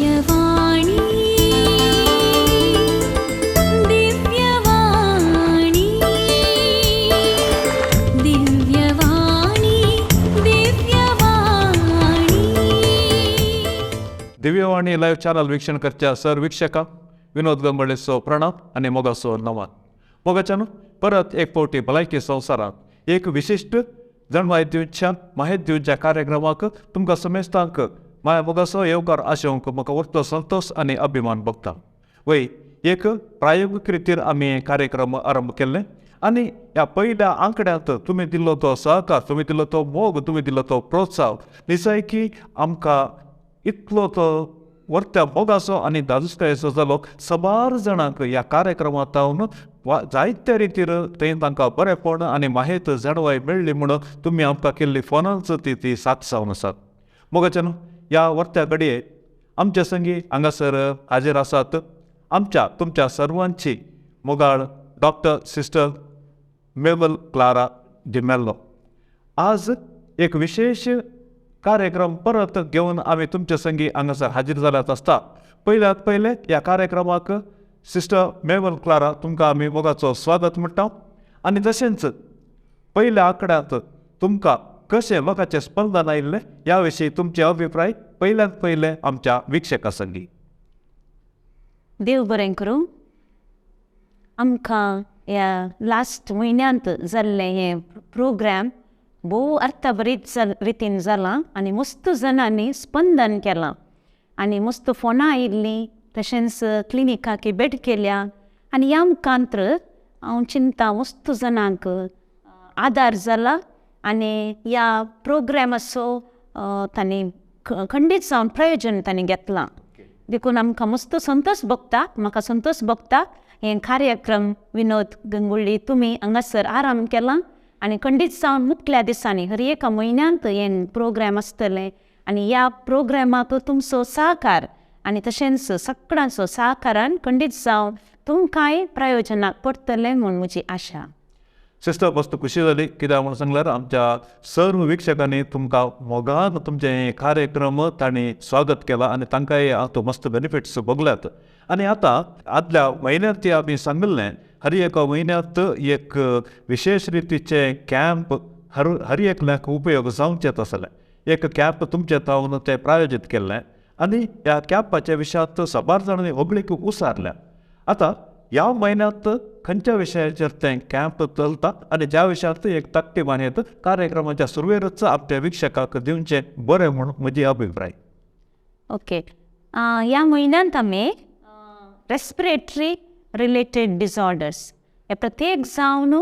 Divyavani, Divyavani, Divyavani, Divyavani. Divyavani live channel वीक्षण करच्या sir वीक्षका विनोद गंगोळेचो प्रणाम आनी मोगाचो नमन. मोगाच्यान परत एक फावटी भलायकी संवसारांत एक विशिश्ट जाणवाय दिवच्या माहिती दिवच्या कार्यक्रमाक तुमकां समेस्तांक माया मोगाचो येवकार आशोवंक म्हाका व्हडलो संतोश आनी अभिमान भोगता. वय एक प्रायोगीक रितीर आमी कार्यक्रम आरंभ केल्ले आनी ह्या पयल्या आंकड्यांत तुमी दिल्लो तो सहकार, तुमी दिल्लो तो मोग, तुमी दिल्लो तो प्रोत्साह निजायकी आमकां इतलो तो व्हडत्या मोगाचो आनी धादोसकायेचो जालो. साबार जाणांक ह्या कार्यक्रमांत जायत्या रितीर थंय तांकां बरेपण आनी माहिती जाणवाय मेळ्ळी म्हणून तुमी आमकां केल्ली फोनांच ती ती साथ जावन आसात. मोगाच्यान ह्या व्हडत्या घडये आमच्या संगी हांगासर हाजीर आसात आमच्या तुमच्या सर्वांची मोगाळ डॉक्टर सिस्टर मेबल क्लारा डिमेल्लो. आज एक विशेश कार्यक्रम परत घेवन आमी तुमच्या संगी हांगासर हाजीर जाल्यात आसता. पयल्यात पयले ह्या कार्यक्रमाक सिस्टर मेबल क्लारा तुमकां आमी मोगाचो स्वागत म्हणटा आनी तशेंच पयल्या आंकड्यांत तुमकां कशें लोकांचें स्पंदन आयिल्लें ह्या विशीं तुमचे अभिप्राय पयल्यात पयले आमच्या वीक्षकां संगी. देव बरें करूं. आमकां ह्या लास्ट म्हयन्यांत जाल्लें हें प्रोग्राम भोव अर्थभरीत रितीन जालां आनी मस्त जाणांनी स्पंदन केलां आनी मस्त फोनां आयिल्लीं, तशेंच क्लिनिकाक भेट केल्या आनी ह्या मुखांत्र हांव चिंता मस्त जाणांक आदार जाला आनी ह्या प्रोग्रामाचो तांणी खंडीत जावन प्रयोजन तांणी घेतलां. देखून आमकां मस्त संतोश भोगता, म्हाका संतोश भोगता हें कार्यक्रम विनोद गंगुळ्ळी तुमी हांगासर आराम केलां आनी खंडीत जावन मुखल्या दिसांनी हर एका म्हयन्यांत हें प्रोग्राम आसतलें आनी ह्या प्रोग्रामाक तुमचो सहकार आनी तशेंच सगळ्यांचो सहकारान खंडीत जावन तुमकांय प्रयोजनाक पडटलें म्हूण म्हजी आशा. सिस्टर मस्त खुशी जाली कित्याक म्हणून सांगल्यार आमच्या सर्व वीक्षकांनी तुमकां मोगान तुमचे कार्यक्रम तांणी स्वागत केलां आनी तांकांय आतां मस्त बेनिफिट्स भोगल्यात. आनी आतां आदल्या म्हयन्यांत ती आमी सांगिल्लें हर एका म्हयन्यांत एक विशेश रितीचे कॅम्प हर हर एकल्याक उपयोग जावचें आसलें. एक कॅम्प तुमचे तावन तें प्रायोजीत केल्लें आनी ह्या कॅम्पाच्या विशयांत साबार जाणांनी होगळीक उसारल्या. आतां ह्या म्हयन्यांत खंयच्या विशयाचेर तें कॅम्प चलता आनी ज्या विशयांत एक ताकटी मानयत कार्यक्रमाच्या सुरवेरच आमच्या वीक्षकाक दिवचें बरें म्हूण म्हजी अभिप्राय. ओके, ह्या म्हयन्यांत आमी रेस्पिरेटरी रिलेटेड डिसऑर्डर्स हे प्रत्येक जावन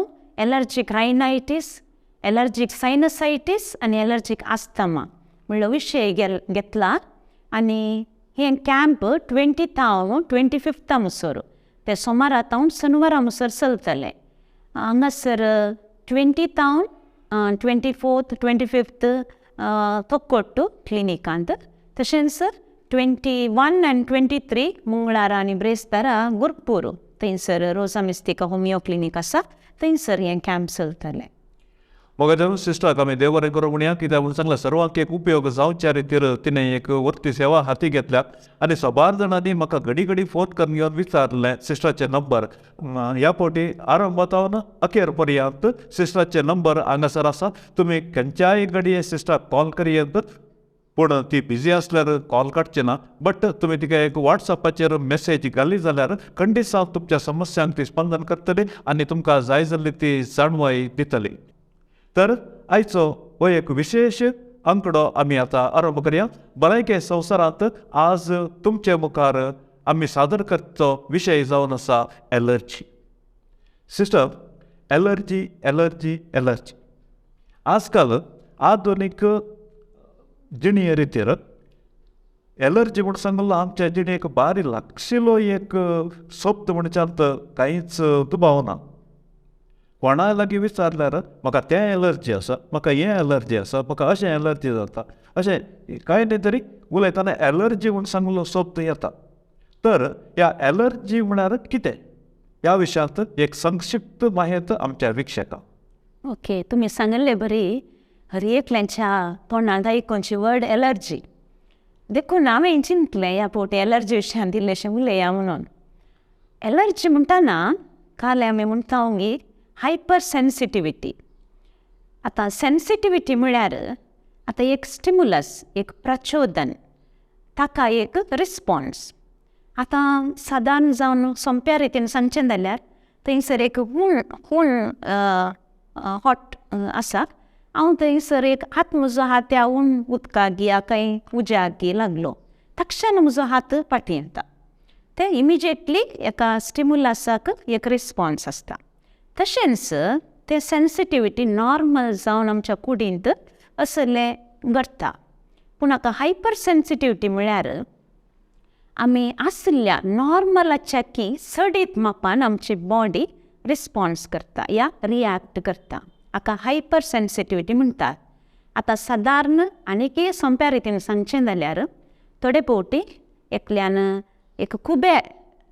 एलर्जीक रायनायटीस, एलर्जीक सायनसायटीस आनी एलर्जीक आस्थमा म्हणलो विशय घेतला आनी हें कॅम्प 20 तावन 25 मुसर ते सोमारा तावन शनिवारा मुसर चलतलें. हांगासर 20 तावन 24 25 तोक्कोट्टू क्लिनिकांत, तशेंच 21 आनी 23 मंगळारा आनी ब्रेस्तारा गुरपूर थंयसर रोजा मिस्तिका होमियो क्लिनीक आसा थंयसर हें कॅम्प चलतलें. मोगाच्यान सिस्टराक आमी देव बरें करूं म्हणया कित्याक म्हणून सांगलें सर्वांक एक उपयोग जावच्या रितीर तिणें एक वर्ती सेवा हाती घेतल्या आनी साबार जाणांनी म्हाका घडी घडी फोन करून येवन विचारलें सिस्टराचे नंबर. ह्या फावटी आरंभातावन अखेर पर्यंत सिस्टराचे नंबर हांगासर आसा, तुमी खंयच्याय घडये सिस्टराक कॉल करयेत, पूण ती बिजी आसल्यार कॉल काडची ना, बट तुमी तिका एक वॉट्सएपाचेर मेसेज घाली जाल्यार खंडीत जावन तुमच्या समस्यांक ती स्पंदन करतली आनी तुमकां जाय जाल्ली ती जाणवाय दितली. तर आयचो हो एक विशेश आंकडो आमी आतां आरंभ करया. भलायके संवसारांत आज तुमचे मुखार आमी सादर करचो विशय जावन आसा allergy. Sister, allergy allergy allergy आजकाल आधुनीक जिणे रितीर एलर्जी म्हूण सांगलो आमच्या जिणेक बारी लागशिल्लो एक शब्द म्हणच्यांत कांयच दुबाव ना. कोणा लागीं विचारल्यार म्हाका तें एलर्जी आसा, म्हाका हें एलर्जी आसा, म्हाका अशें एलर्जी जाता, अशें कांय न्ही तरी उलयतना एलर्जी म्हूण सांगलो शब्द येता. तर ह्या एलर्जी म्हळ्यार कितें ह्या विशयांत एक संक्षिप्त माहिती आमच्या वीक्षकांक. ओके, तुमी सांगिल्ले बरी हर एकल्यांच्या तोंडांत आयकुची वर्ड एलर्जी. देखून हांवें चिंतलें ह्या फावटी एलर्जी विशयांत इल्लेशें उलया म्हणून. एलर्जी म्हणटाना काल आमी म्हणटा गी हायपर सेन्सिटिविटी. आतां सेन्सिटिविटी म्हळ्यार आतां एक स्टिमुलस, एक प्रचोदन, ताका एक रिस्पॉन्स. आतां सादारण जावन सोंप्या रितीन सांगचें जाल्यार थंयसर एक हून हून हॉट आसा, हांव थंयसर एक हात म्हजो हात त्या हून उदकाक या कांय उज्याक लागलो, तक्षण म्हजो हात फाटीं येता. तें इमिजिएटली एका स्टिमुलसाक एक रिस्पॉन्स आसता. तशेंच तें सेन्सिटिविटी नॉर्मल जावन आमच्या कुडींत असलें घडटा. पूण आतां हायपर सेन्सिटिविटी म्हळ्यार आमी आशिल्ल्या नॉर्मलाच्या की चडीत मापान आमची बॉडी रिस्पॉन्स करता या रिएक्ट करता, हाका हायपर सेन्सिटिविटी म्हणटात. आतां सादारण आनीकय सोंप्या रितीन सांगचें जाल्यार थोडे फावटी एकल्यान एक खुबे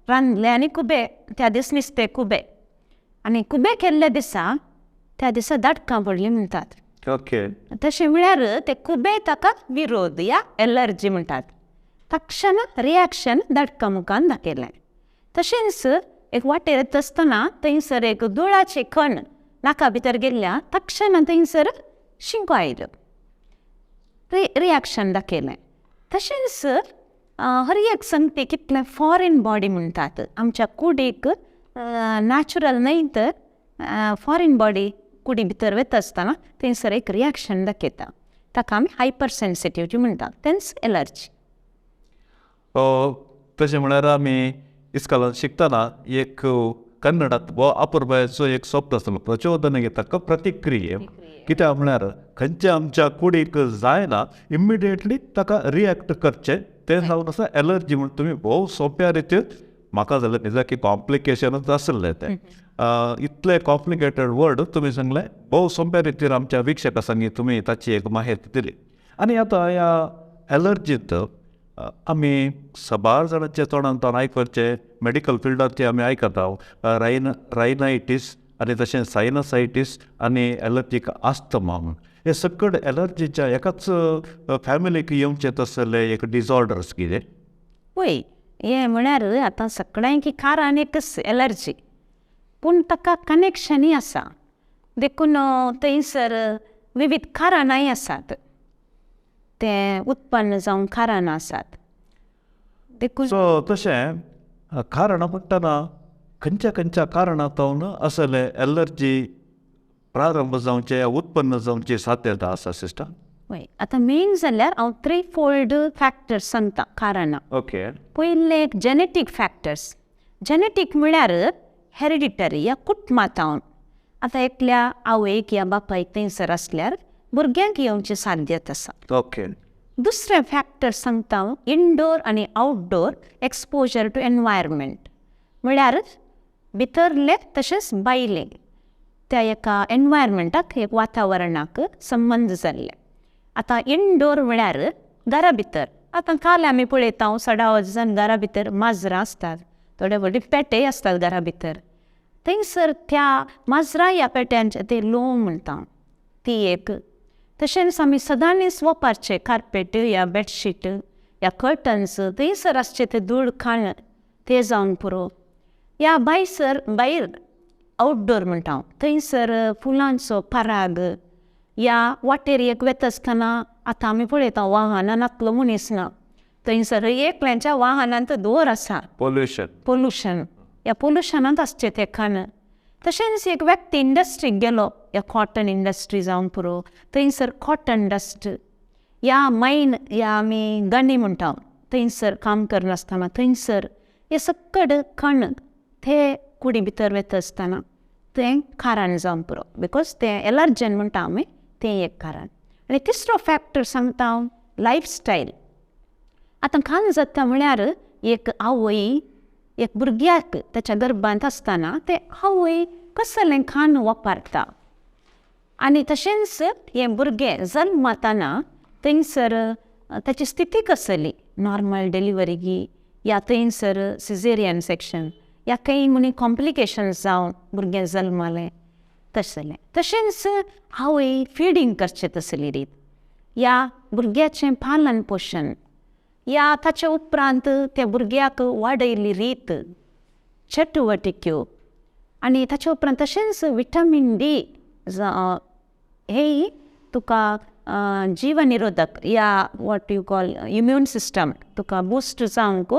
रांदले आनी खुबे त्या दीस नुस्तें खुबे आनी खुबे केल्ल्या दिसा त्या दिसा दाटकां पडलीं म्हणटात. ओके, तशें म्हळ्यार ते खुबे ताका विरोध या एलर्जी म्हणटात. तक्षण रिएक्शन दाटकां मुखान दाखयलें. तशेंच एक वाटेर येता आसतना थंयसर एक धुळाचें खण नाका भितर गेल्ल्या तक्षण थंयसर शिंको आयल्यो, रिएक्शन दाखयलें. तशेंच हर एक संगती कितलें फॉरेन बॉडी म्हणटात, आमच्या कुडीक नॅचरल न्हय तर फॉरेन बॉडी कुडी भितर वता आसतना थंयसर एक रिएक्शन दाखयता, ताका आमी हायपर सेन्सिटिविटी म्हणटात, तेंच एलर्जी. तशें म्हळ्यार आमी इस्कोलान शिकतना एक कन्नडांत हो अपुरबायेचो एक शब्द आसलो, प्रचोदन ताका प्रतिक्रिये. कित्याक म्हळ्यार खंयच्या आमच्या कुडीक जायना इमिडिएटली ताका रिएक्ट करचें, तें जावन आसा एलर्जी. म्हूण तुमी भोव सोंप्या रितीन म्हाका जाल्यार निजाकी कॉम्प्लिकेशनूच आसलें तें, इतलें कॉम्प्लिकेटेड वर्ड तुमी सांगलें, भोव सोंप्या रितीन आमच्या वीक्षकां सांगी तुमी ताची एक माहिती दिली. आनी आतां ह्या एलर्जींत आमी सबार जाणांच्या तोंडान तोंड आयकचे, मेडिकल फिल्डांत ती आमी आयकता, रायनायटीस आनी तशें सायनसायटीस आनी एलर्जीक आस्थमा म्हूण. हे सगळे एलर्जीच्या एकाच फॅमिलीक येवचें तसले एक डिसऑर्डर्स कितें? वय, हें म्हळ्यार आतां सगळ्यांकी कारण एकच एलर्जी, पूण ताका कनेक्शनूय आसा. देखून थंयसर विविध कारणांय आसात, तें उत्पन्न जावंक कारणां आसात. देखून सो तशें कारणां म्हणटना खंयच्या खंयच्या कारणांतून असले एलर्जी प्रारंभ जावचे, उत्पन्न जावची साध्यता आसा सिस्टर? वय, आतां मेन जाल्यार हांव थ्री फोल्ड फॅक्टर्स सांगता कारणां. ओके, पयलें एक जेनेटीक फॅक्टर्स. जेनेटीक म्हळ्यार हेरिडिटरी या कुटुंबांत आतां एकल्या आवयक या बापायक थंयसर आसल्यार भुरग्यांक येवची साध्यता आसा. ओके, दुसरें फॅक्टर सांगता हांव, इनडोर आनी आउटडोर एक्सपोजर टू एनवायरमेंट, म्हळ्यार भितरले तशेंच भायले त्या एका एनवायरमेंटाक, एक वातावरणाक संबंद जाल्ले. आतां इनडोर म्हळ्यार घरा भितर, आतां काल आमी पळयता सदांच जाण घरा भितर माजरां आसतात, थोडे व्हडले पेटेय आसतात घरा भितर, थंयसर त्या माजरां ह्या पेट्यांचे ते लोम म्हणटा ती एक. तशेंच आमी सदांच वापरचे कार्पेट या बेडशीट या कर्टन्स, थंयसर आसचे ते धूळ खाण ते जावन पुरो. या भायसर भायर आउटडोर म्हणटा हांव, थंयसर फुलांचो पराग या वाटेर एक वता आसतना आतां आमी पळयता वाहनां नातलो मनीस ना, थंयसर एकल्यांच्या वाहनांत धुंवर आसा, पोल्युशन, पोल्युशन, ह्या पोल्युशनांत आसचें तें खाण. तशेंच एक व्यक्ती इंडस्ट्रीक गेलो, ह्या कॉटन इंडस्ट्री जावन पुरो, थंयसर कॉटन डस्ट या मायन या आमी गणी म्हणटा थंयसर काम करनासतना थंयसर हे सकड कण ते कुडी भितर वता आसतना तें कारण जावन पुरो, because तें एलर्जन म्हणटा आमी, तें एक कारण. आनी तिसरो फॅक्टर सांगता हांव, लायफस्टायल. आतां खाण जाता म्हळ्यार एक आवय एक भुरग्याक ताच्या गर्भांत आसतना तें आवय कसलें खाण वापरता आनी तशेंच हें भुरगें जल्मताना थंयसर ताची स्थिती कसली, नॉर्मल डिलिव्हरी या थंयसर सिजेरियन सेक्शन या कांय म्हणी कॉम्प्लिकेशन्स जावन भुरगें जल्मलें तसलें. तशेंच आवय फिडींग करचें तसली रीत या भुरग्याचें पालन पोशण, या ताचे उपरांत त्या भुरग्याक वाडयल्ली रीत, चटुवटिक्यो आनी ताचे उपरांत तशेंच विटामीन डी हेय तुका जीवनिरोधक या what you call immune system तुका बुस्ट जावंक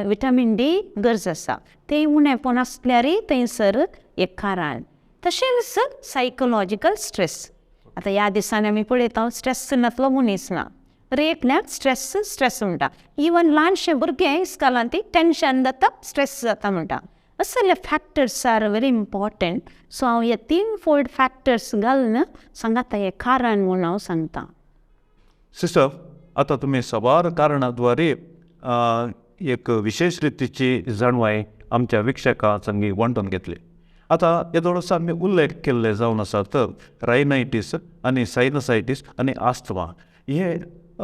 विटामीन डी गरज आसा. तें उणेपण आसल्यारय थंयसर एक कारण. तशेंच सायकोलॉजिकल स्ट्रेस. आतां ह्या दिसांनी आमी पळयता स्ट्रेस नासलो मनीस ना, एकल्याक स्ट्रेस स्ट्रेस म्हणटा. इवन ल्हानशें भुरगें इस्कॉलान ती टेंशन जाता, स्ट्रेस जाता म्हणटा. असले factors are very important. So हांव हे 3 फोल्ड फॅक्टर्स घालून सांगता हें कारण म्हूण हांव सांगता. सिस्टर, आतां तुमी साबार कारणाद्वारे एक विशेश रितीची जाणवाय आमच्या वीक्षकां संगी वांटून घेतली. आतां येदोळसो आमी उल्लेख केल्ले जावन आसात रायनायटीस आनी सायनसायटीस आनी आस्थमा हे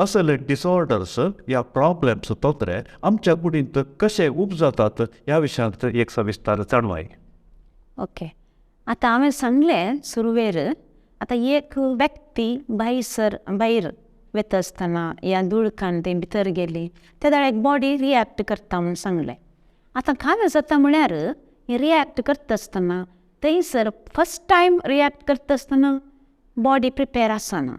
असले डिसऑर्डर्स या प्रॉब्लेम्स तोत्रे आमच्या कुडींत कशे उपजातात ह्या विशयांत एक सविस्तर जाणवाय. ओके, आतां हांवें सांगलें सुरवेर, आतां एक व्यक्ती भायर वता आसतना या धुळकान ती भितर गेली तेन्ना एक बॉडी रिएक्ट करता म्हूण सांगलें. आतां कांय जाता म्हळ्यार रिएक्ट करता आसतना थंयसर फर्स्ट टायम रिएक्ट करता आसतना बॉडी प्रिपेर आसना,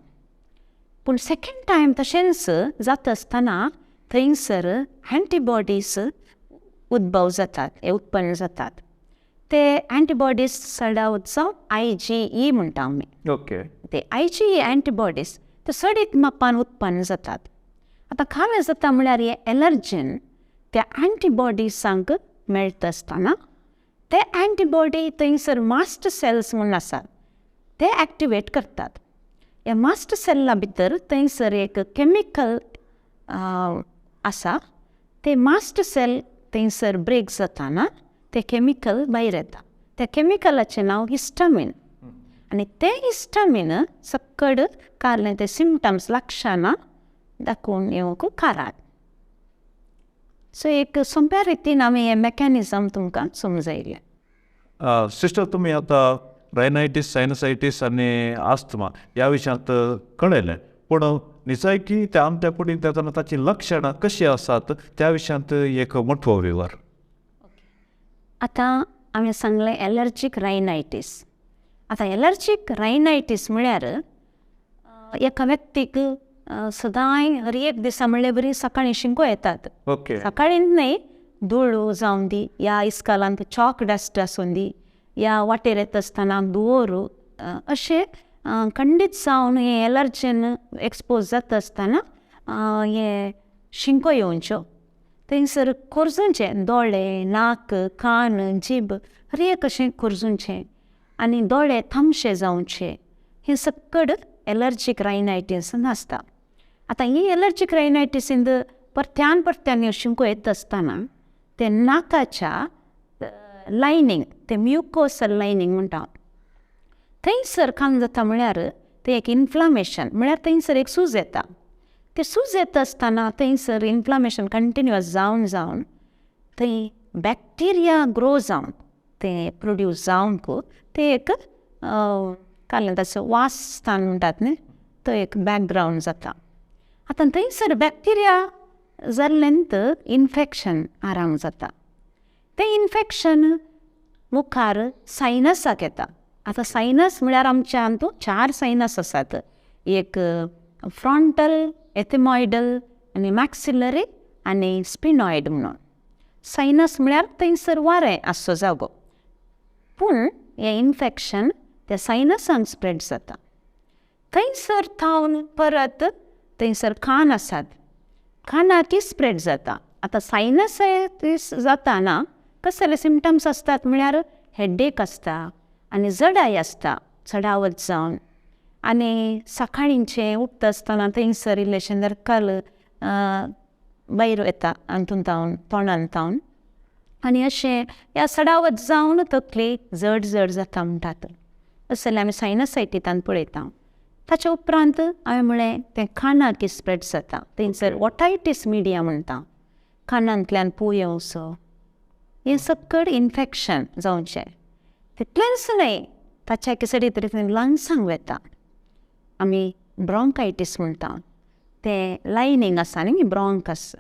पूण सेकेंड टायम तशेंच जाता आसतना थंयसर एंटीबॉडीज उद्भव जातात, हे उत्पन्न जातात. ते एंटीबॉडीज चडावत जावं IgE म्हणटा आमी. ओके, ते IgE antibodies ते चडीत मापान उत्पन्न जातात. आतां कांय जाता म्हळ्यार हे एलर्जन त्या एंटीबॉडीसांक मेळटा आसतना ते एंटीबॉडी थंयसर मास्ट सेल्स म्हूण आसात ते एक्टिवेट करतात. ह्या मास्ट सेल्ला भितर थंयसर एक केमिकल आसा, ते मास्ट सेल थंयसर ब्रेक जाताना ते केमिकल भायर येता. त्या केमिकलाचें नांव हिस्टामीन आनी तें हिस्टामीन सक्कड कारण ते सिमटम्स लक्षणां दाखोवन येवंक कारण. सो एक सोंप्या रितीन आमी हें मॅकॅनिजम तुमकां समजयलें. सिस्टर, तुमी आतां रायनायटीस, सायनसायटीस आनी आस्थमा ह्या विशयांत कळयलें, पूण निजायकी त्या आमच्या कुडींत येतना ताचीं लक्षणां कशीं आसात त्या विशयांत एक मोठो विवर. आतां हांवें सांगलें एलर्जीक रायनायटीस. आतां एलर्जीक रायनायटीस म्हळ्यार एका व्यक्तीक सदांय हर एक दिसा म्हणल्यार बरी सकाळीं शिंको येतात. ओके, सकाळीं न्हय, धूळ जावं दी या इस्कॉलांत चॉक डस्ट आसूं दी या वाटेर येता आसतना धुंवर अशें खंडीत जावन हें एलर्जन एक्सपोज जाता आसतना हें शिंको येवच्यो, थंयसर खोर्जुंचें दोळे, नाक, कान, जीब हर एक अशें खोर्जुंचें आनी दोळे तांबशे जावचे, हें सक्कड एलर्जीक रायनायटीसान आसता. आतां ही एलर्जीक रायनायटीसीन परत्यान परत्यान ह्यो शिंको येता आसतना ते नाकाच्या लायनींग, ते म्युकोसल लायनींग म्हणटा, थंयसर काम जाता म्हळ्यार तें एक इन्फ्लामेशन म्हळ्यार थंयसर एक सूज येता. ते सूज येता आसतना थंयसर इन्फ्लामेशन कंटिन्युअस जावन जावन थंय बॅक्टिरिया ग्रो जावन तें प्रोड्यूस जावंक तें एक काल ताचो वास स्थान म्हणटात न्ही, तो एक बॅकग्रावंड जाता. आतां थंयसर बॅक्टिरिया जाल्ल्यान इन्फेक्शन आराम जाता. तें इन्फेक्शन मुखार सायनसाक येता. आतां सायनस म्हळ्यार आमच्या हातूंत 4 सायनस आसात, एक फ्रॉन्टल, एथमॉयडल आनी मॅक्सिलरी आनी स्पिनॉयड म्हणून. सायनस म्हळ्यार थंयसर वारें आसचो जागो, पूण हें इन्फेक्शन त्या सायनसांक स्प्रेड जाता. थंयसर थावन परत थंयसर कान आसात, कानाकी स्प्रेड जाता. आतां सायनसायटीस जाताना कसले सिमटम्स आसतात म्हळ्यार हेडेक आसता आनी जडाय आसता चडावत जावन, आनी सकाळींचें उठता आसतना थंयसर इल्लेशें दरकाल भायर येता हातूंत थावन तोंडान थावन, आनी अशें ह्या चडावत जावन तकली जड जड जाता म्हणटात. असले आमी सायनसायटीसान पळयता. ताच्या उपरांत हांवें म्हळें तें कानाक स्प्रेड जाता, थंयसर ओटायटीस मिडिया म्हणटा, कानांतल्यान पूं येवचो, हें सक्कड इन्फेक्शन जावचें. तितलेंच न्हय, ताच्या किसडी तरी लंग्सांक वता, आमी ब्रोंकायटीस म्हणटा, तें लायनींग आसा न्ही ब्रॉंकस,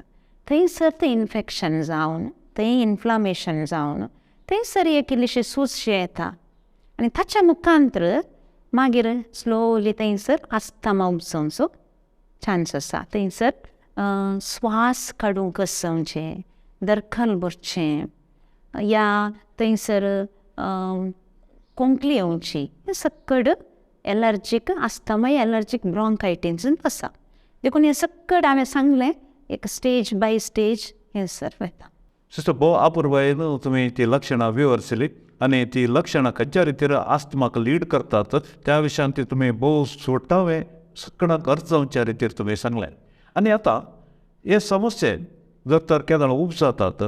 थंयसर तें इन्फेक्शन जावन थंय इन्फ्लामेशन जावन थंयसर एक इल्लीशी सूजशी येता आनी ताच्या मुखांतर मागीर स्लोली थंयसर आस्थमा उपजोवचो चान्स आसा. थंयसर स्वास काडूंक कसवचें, दरखल भरचें या थंयसर खोंकली येवची, हें सक्कड एलर्जीक आस्थमा एलर्जीक ब्रॉंकायटीसून आसा. देखून हें सक्कड हांवें सांगलें एक स्टेज बाय स्टेज हें सर वता. सिस्टर, भोव अपुरबायेन तुमी ती लक्षणां विवर्सली आनी ती लक्षणां खंयच्या रितीर आस्थमाक लीड करतात त्या विशयान ती तुमी भोव सोटावे सकडांक अर्थ जावच्या रितीर तुमी सांगलें. आनी आतां हे समस्ये जर तर केन्ना उपजातात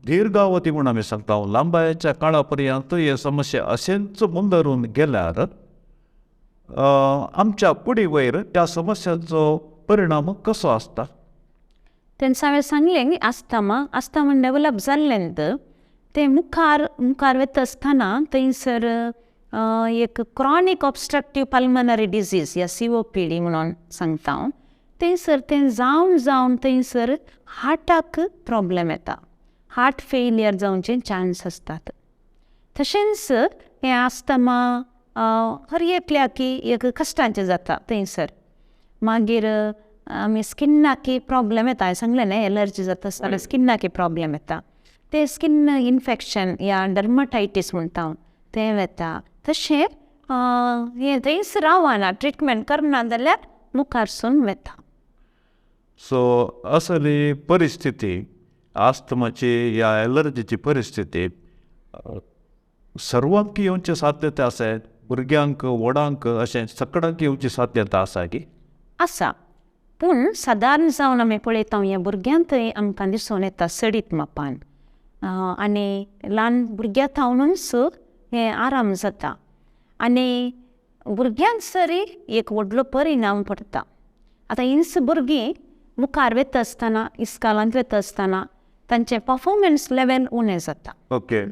दीर्घावधी म्हूण आमी सांगता, लांबायेच्या काळा पर्यंत हे समस्या अशेंच मुंदरून गेल्यार आमच्या कुडी वयर त्या समस्यांचो परिणाम कसो आसता? तेन्ना हांवें सांगलें न्ही आस्थमा आस्थमा डेवलप जाल्लें तें मुखार मुखार वता आसतना थंयसर एक क्रॉनीक ऑबस्ट्रक्टीव पल्मनरी डिजीज या COPD म्हणून सांगता हांव, थंयसर तें जावन जावन थंयसर हार्टाक प्रोब्लेम येता, हार्ट फेलियर जावचे चान्स आसतात. तशेंच हें आस्थमा हर एकल्याक एक कश्टांचें जाता थंयसर. मागीर आमी स्किनाकी प्रोब्लेम येता, हांवें सांगलें न्ही एलर्जी जाता आसतना स्किनाकी प्रोब्लेम येता, तें स्किन इन्फेक्शन या डर्मटायटीस म्हणटा हांव तें वता. तशें हें थंयच रावना, ट्रिटमेंट करना जाल्यार मुखारसून वता. सो असली परिस्थिती आस्थमाची या एलर्जीची परिस्थिती सर्वांक येवची साध्यता आसा, भुरग्यांक व्हडांक अशें सगळ्यांक येवची साध्यता आसा की आसा. पूण सादारण जावन आमी पळयता ह्या भुरग्यांतय आमकां दिसून येता चडीत मापान, आनी ल्हान भुरग्यां थावनूच हें आराम जाता आनी भुरग्यांक सरी एक व्हडलो परिणाम पडटा. आतां हींच भुरगीं मुखार वता आसतना इस्कालांत वता आसतना तांचें परफॉर्मन्स लेवल उणें जाता. ओके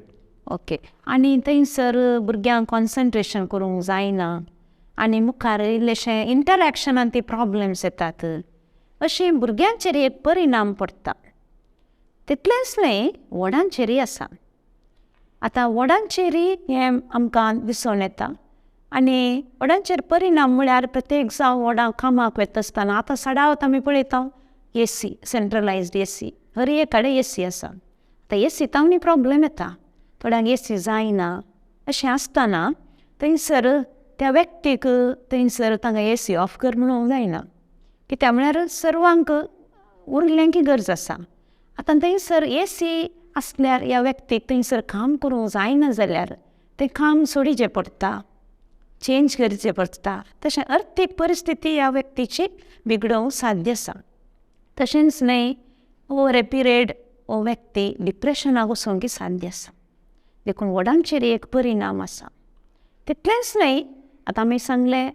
ओके आनी थंयसर भुरग्यांक कॉन्सन्ट्रेशन करूंक जायना आनी मुखार इल्लेशें इंटरॅक्शनान ती प्रॉब्लम्स येतात, अशें भुरग्यांचेर एक परिणाम पडटा. तितलेंच न्हय व्हडांचेरय आसा. आतां व्हडांचेरय हें आमकां दिसून येता आनी व्हडांचेर परिणाम म्हळ्यार प्रत्येक जावं व्हडां कामाक वता आसतना आतां सदांच आमी पळयता एसी, सेंट्रलायज्ड एसी, हर एक कडेन एसी आसा. आतां एसी तावणी प्रॉब्लम येता, थोड्यांक एसी जायना अशें आसतना थंयसर त्या व्यक्तीक थंयसर तांकां एसी ऑफ कर म्हणूंक जायना, कित्याक म्हळ्यार सर्वांक उरल्यांकी गरज आसा. आतां थंयसर एसी आसल्यार ह्या व्यक्तीक थंयसर काम करूंक जायना जाल्यार तें काम सोडीचें पडटा, चेंज करचें पडटा. तशें अर्थीक परिस्थिती ह्या व्यक्तीची बिगडोवंक साध्य आसा. तशेंच न्हय ओवर ए पिरियड हो व्यक्ती डिप्रेशनाक वचोंक साध्य आसा. देखून व्हडांचेर एक परिणाम आसा. तितलेंच न्हय आतां आमी सांगलें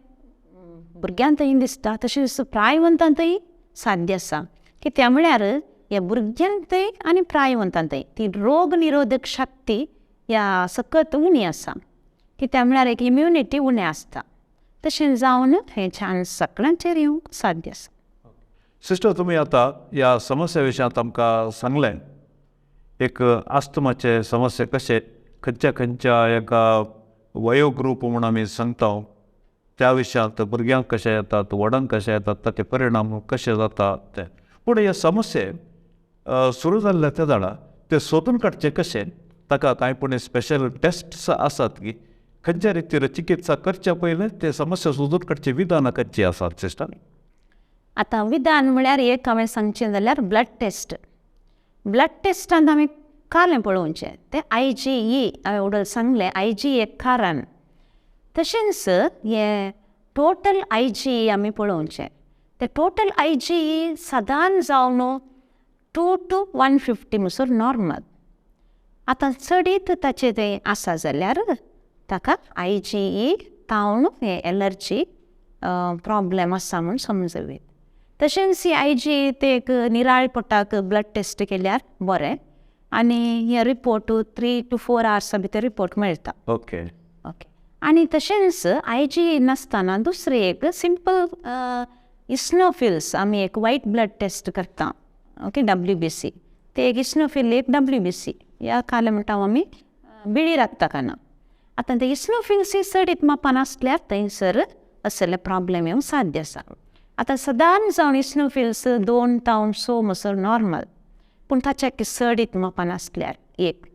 भुरग्यांतय दिसता, तशेंच प्रायवंतांतय साध्य आसा. कित्याक म्हळ्यार ह्या भुरग्यांतय आनी प्रायवंतांतय ती रोग निरोधक शक्ती ह्या सकत उणी आसा, कित्याक म्हळ्यार एक इम्युनिटी उणें आसता. तशें जावन हें चान्स सगळ्यांचेर येवंक साध्य आसा. सिस्टर, तुमी आतां ह्या समस्या विशयांत आमकां सांगलें एक आस्थमाचे समस्या कशे खंयच्या खंयच्या एका वयोग्रूप म्हूण आमी सांगता त्या विशयांत भुरग्यांक कशे येतात, व्हडांक कशे येतात, ताचे परिणाम कशे जाता ते. पूण हे समस्ये सुरू जाल्ले ते जाणा ते सोदून काडचे कशे, ताका कांय पूण स्पेशल टेस्ट्स आसात की खंयच्या रितीर चिकित्सा करच्या पयलें ते समस्या सोदून काडचे विधानां खंयची आसात सिस्टर? आतां विधान म्हळ्यार एक हांवें सांगचें जाल्यार ब्लड टेस्ट. ब्लड टेस्टांत आमी कालें पळोवचें तें IgE, हांवें उडल सांगलें IgE एक कारण. तशेंच हें टोटल IgE आमी पळोवचें, तें टोटल IgE सादारण जावन 2 to 150 म्हणसर नॉर्मल. आतां चडीत ताचें तें आसा जाल्यार ताका IgE तावन हें एलर्जी प्रॉब्लम आसा म्हूण समजूं. तशेंच ही IgE ते एक निराळ पोटाक ब्लड टेस्ट केल्यार बरें आनी हे रिपोर्ट 3 to 4 आवर्सा भितर रिपोर्ट मेळटा. ओके ओके आनी तशेंच IgE नासतना दुसरें एक सिंपल इस्नोफिल्स आमी एक वायट ब्लड टेस्ट करता, ओके, WBC, ते एक इस्नोफिल एक WBC ह्या काले म्हणटा आमी बिळी रक्तकणां. आतां ते इस्नोफिल्स चडीत मापान आसल्यार थंयसर असले प्रॉब्लेम येवंक साध्य आसा. आतां सदांच जावन इस्नोफिल्स 2 तावन 6 म्हणसर नॉर्मल, पूण ताच्या चडीत मापान आसल्यार एक.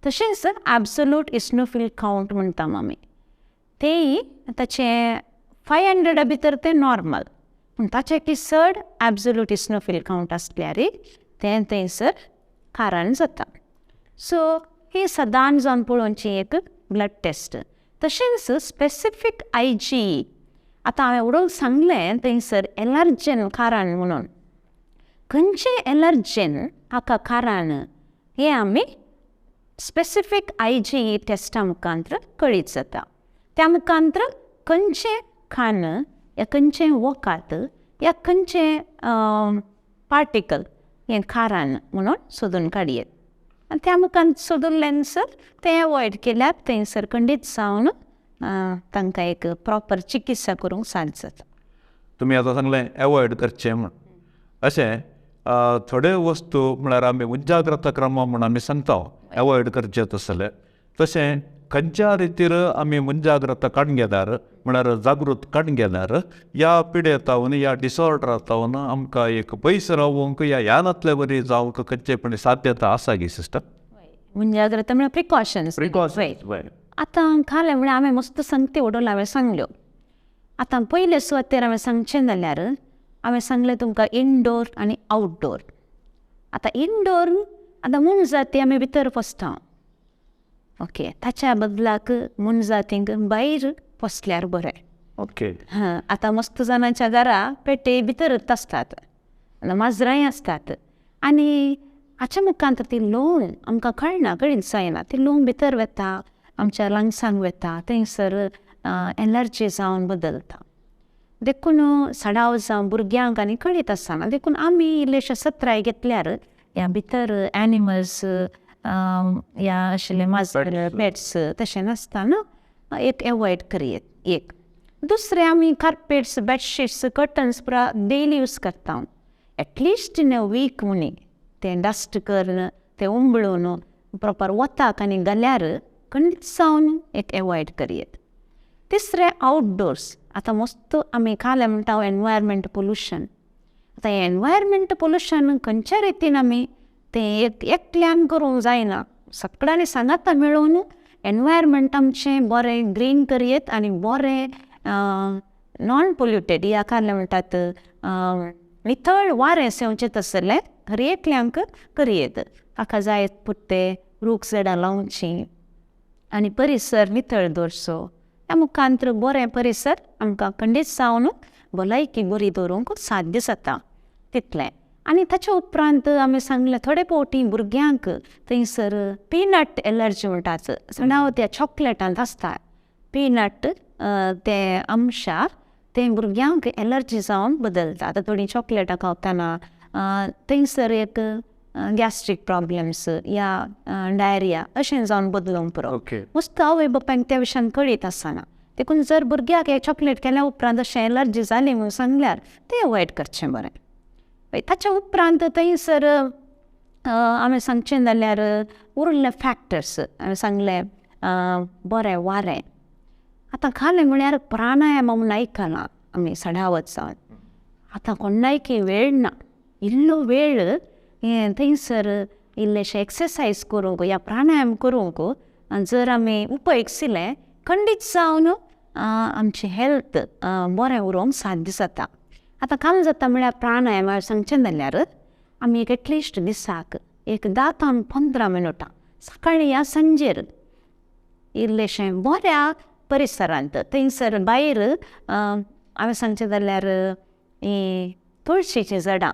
तशेंच एब्सोल्यूट इस्नोफिल कावंट म्हणटा आमी, तेय ताचें 500 भितर तें नॉर्मल, पूण ताच्या चड एब्सोल्यूट इस्नोफिल कावंट आसल्यार तें थंयसर कारण जाता. सो ही सदांच जावन पळोवची एक ब्लड टेस्ट. तशेंच स्पेसिफीक IgE, आतां हांवें उडोवंक सांगलें थंयसर एलर्जन कारण म्हणून, खंयचें एलर्जन हाका कारण हें आमी स्पेसिफीक IgE टेस्टा मुखांत्र कळीत जाता. त्या मुखांत्र खंयचें खाण या खंयचें वखद या खंयचें पार्टिकल हें कारण म्हणून सोदून काडयेत आनी त्या मुखान सोदून तें अवॉयड केल्यार थंयसर खंडीत जावन तांकां एक प्रॉपर चिकित्सा करूंक साध्य जाता. तुमी आतां सांगलें अवॉयड करचें म्हूण, अशें थोड्यो वस्तू म्हळ्यार आमी मुंजाग्रत क्रम म्हूण आमी सांगता अवॉयड करचें तसलें, तशें खंयच्या रितीर आमी मुंजाग्रत काडून घेल्यार म्हळ्यार जागृत काडून घेल्यार ह्या पिडेतावन ह्या डिसऑर्डरातावन आमकां एक पयस रावूंक या ह्या नातले वरी जावंक खंयचेपणी साध्यता आसा गी सिस्टर? मुंजाग्रत म्हळ्यार प्रिकॉशन्स. प्रिकॉशन्स. आतां खालें म्हळ्यार हांवें मस्त सांगते उडोवला हांवें सांगल्यो. आतां पयले सुवातेर हांवें सांगचें जाल्यार हांवें सांगलें तुमकां इनडोर आनी आवटडोर. आतां इनडोर आतां मोनजाती आमी भितर पोसता, ओके, ताच्या बदलाक मोनजातींक भायर पोसल्यार बरें. ओके. हां, आतां मस्त जाणांच्या घरा पेटे भितरच आसतात, माजरांय आसतात आनी हाच्या मुखांत ती लोंग आमकां कळना, कळीत जायना, ती लोंग भितर वता, आमच्या लंग्सांक वता, थंयसर एलर्जी जावन बदलता. देखून सडाव जावं भुरग्यांक आनी कळीत आसना, देखून आमी इल्लेशे सत्राय घेतल्यार ह्या भितर एनिमल्स ह्या आशिल्ले माजर पेट्स तशें नासतना एक एवॉयड करयेत एक. दुसरें आमी कार्पेट्स, बेडशीट्स, कर्टन्स पुरा डेली यूज करता, at least in a week म्हणी तें डस्ट करून तें उंबळून प्रोपर वताक आनी घाल्यार खंडीत जावन एक एवॉयड करयेत. तिसरें आवटडोर्स. आतां मस्त आमी खालें म्हणटा एनवायरमेंट पोल्युशन. आतां एनवायरमेंट पोल्युशन खंयच्या रितीन आमी तें एक एकल्यान करूंक जायना, सगळ्यांनी सांगाता मेळून एनवायरमेंट आमचें बरें ग्रीन करयेत आनी बरें नॉन पोल्युटेड ह्या खालें म्हणटात नितळ वारें सेवचें तसलें हर एकल्यांक करयेत. ताका जाय पुरते रूख झाडां लावचीं आनी परिसर नितळ दवरचो. ह्या मुखांत बरें परिसर आमकां खंडीत जावन भलायकी बरी दवरूंक साध्य जाता तितलें. आनी ताच्या उपरांत आमी सांगलें थोडे फावटी भुरग्यांक थंयसर पिनट एलर्जी म्हणटात, चडाव त्या चॉकलेटांत आसता पिनट ते अंशा, तें भुरग्यांक एलर्जी जावन बदलता. आतां थोडीं चॉकलेटां खावतना थंयसर एक गॅस्ट्रीक प्रॉब्लम्स या डायरिया अशें जावन बदलूंक पुरो. मस्त आवय बापायक त्या विशयान कळीत आसना, देखून जर भुरग्याक हे चॉकलेट केल्या उपरांत अशें एलर्जी जाली म्हणून सांगल्यार तें अवॉयड करचें बरें. ताच्या उपरांत थंयसर हांवें सांगचें जाल्यार उरले फॅक्टर्स हांवें सांगलें बरें वारें. आतां खालें म्हळ्यार प्राणायाम म्हूण आयकलां आमी सडावत जावन, आतां कोणायकी वेळ ना, इल्लो वेळ हें थंयसर इल्लेशें एक्सरसायज करूंक या प्राणायाम करूंक जर आमी उपयोग खंडीत जावन आमचें हेल्थ बरें उरोवंक साध्य जाता. आतां काम जाता म्हळ्यार प्राणायाम सांगचें जाल्यार आमी एक एटलिस्ट दिसाक एक 10 ते 15 मिनटां सकाळीं या सांजेर इल्लेशें बऱ्या परिसरांत थंयसर भायर हांवें सांगचें जाल्यार हीं तुळशीचीं झाडां,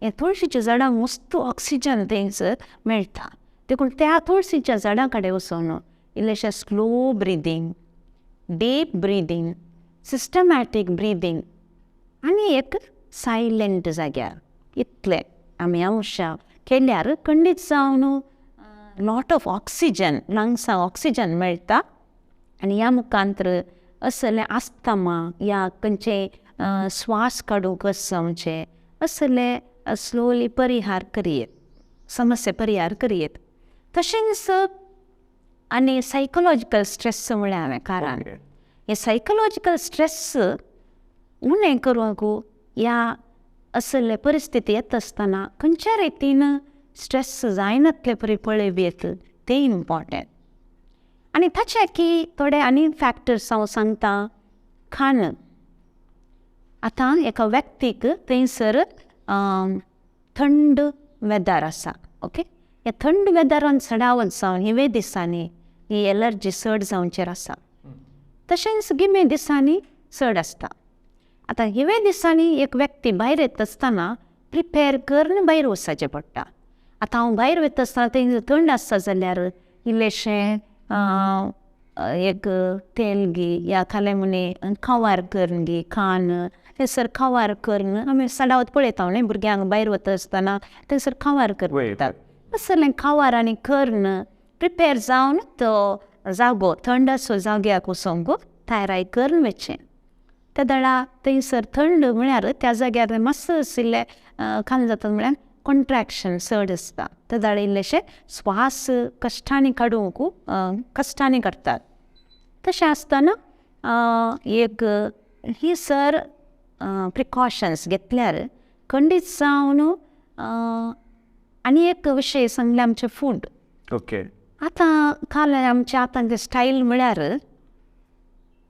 हे तुळशीच्या झाडांक मस्त ऑक्सिजन थंयसर मेळटा, देखून त्या तुळशीच्या झाडां कडेन वचून इल्लेशें slow breathing, deep breathing, systematic breathing आनी एक सायलंट जाग्यार इतलें आमी अंशां केल्यार खंडीत जावन लॉट ऑफ ऑक्सिजन, लंग्सांक ऑक्सिजन मेळटा आनी ह्या मुखांत असलें आस्थमा या खंयचें श्वास काडूंक कशें जावचें असले स्लोली परिहार करयेत, समस्या परिहार करयेत. तशेंच आनी सायकोलॉजिकल स्ट्रेस म्हळ्यार हांवें कारण हे सायकोलॉजिकल स्ट्रेस उणें करूंक ह्या असले परिस्थिती येता आसतना खंयच्या रितीन स्ट्रेस जायनातले परी पळय तें इम्पॉर्टंट. आनी ताचे की थोडे आनी फॅक्टर्स हांव सांगता. खाण, आतां एका व्यक्तीक थंयसर थंड वेदर आसा, ओके, ह्या थंड वेदरान चडावत जावन हिवे दिसांनी ही एलर्जी चड जावचेर आसा. तशेंच गिमे दिसांनी चड आसता. आतां हिवे दिसांनी एक व्यक्ती भायर येता आसतना प्रिपेर करून भायर वचपाचें पडटा. आतां हांव भायर वयता आसतना थंय थंड आसता जाल्यार इल्लेशें एक तेल गी या खालें म्हणी खवार करून गी खाण थंयसर खवार करून आमी चडावत पळयता न्हय भुरग्यांक भायर वता आसतना थंयसर खवार करतात. असलें खवार आनी करून प्रिपेर जावन तो जागो थंड असो जाग्याक वचोंक तयाराय करून वचचें. त्या दळा थंयसर थंड म्हळ्यार त्या जाग्यार मातसो इल्लें खाण जाता म्हळ्यार कॉन्ट्रॅक्शन चड आसता. त्या दळा इल्लेशे श्वास कश्टांनी काडूंक कश्टांनी काडटात. तशें आसतना एक ही सर प्रिकॉशन्स घेतल्यार खंडीत जावन. आनी एक विशय सांगले आमचें फूड. ओके, आतां काल आमचें आतांचें स्टायल म्हळ्यार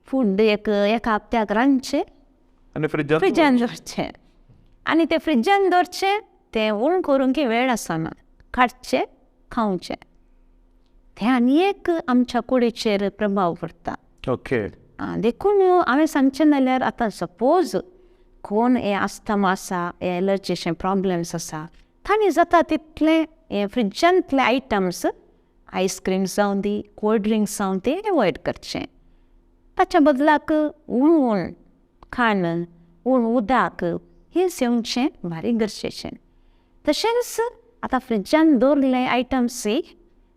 फूड एक एका हप्त्याक रांदचें आनी फ्रिजान दवरचें आनी तें फ्रिजान दवरचें तें उण करूंक वेळ आसना, काडचें खावचें. तें आनी एक आमच्या कुडीचेर प्रभाव पडटा. ओके, देखून हांवें सांगचें जाल्यार आतां सपोज कोण हें आस्थमा आसा, हे एलर्जीचे प्रॉब्लम्स आसा, तांणी जाता तितलें हे फ्रिजांतले आयटम्स, आयस्क्रीम जावं दी, कोल्ड ड्रिंक्स जावं ती एवॉयड करचें. ताच्या बदलाक उण खाण, उण उदक हें सेवचें भारी गरजेचें. तशेंच आतां फ्रिजान दवरले आयटम्सूय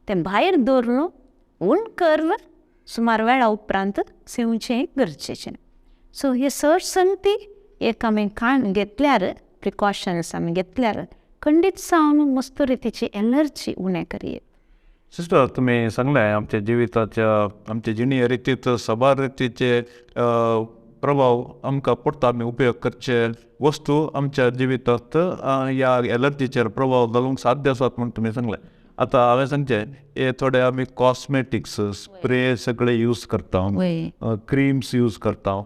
ते भायर दवरून उण करून सुमार वेळा उपरांत सेवचें गरजेचें. सो हे चड संगती एक आमी खाण घेतल्यार, प्रिकॉशन्स आमी घेतल्यार खंडीत जावन मस्त रितीची एलर्जी उणें करयेत. सिस्टर, तुमी सांगलें आमच्या जिविताच्या आमच्या जिणे रितीत साबार रितीचे प्रभाव आमकां पडटा. आमी उपयोग करचे वस्तू आमच्या जिवितांत ह्या एलर्जीचेर प्रभाव घालूंक साध्य आसात म्हूण तुमी सांगलें. आतां हांवें सांगचें हे थोडे आमी कॉस्मेटिक्स स्प्रे सगळे यूज करता, क्रिम्स यूज करता,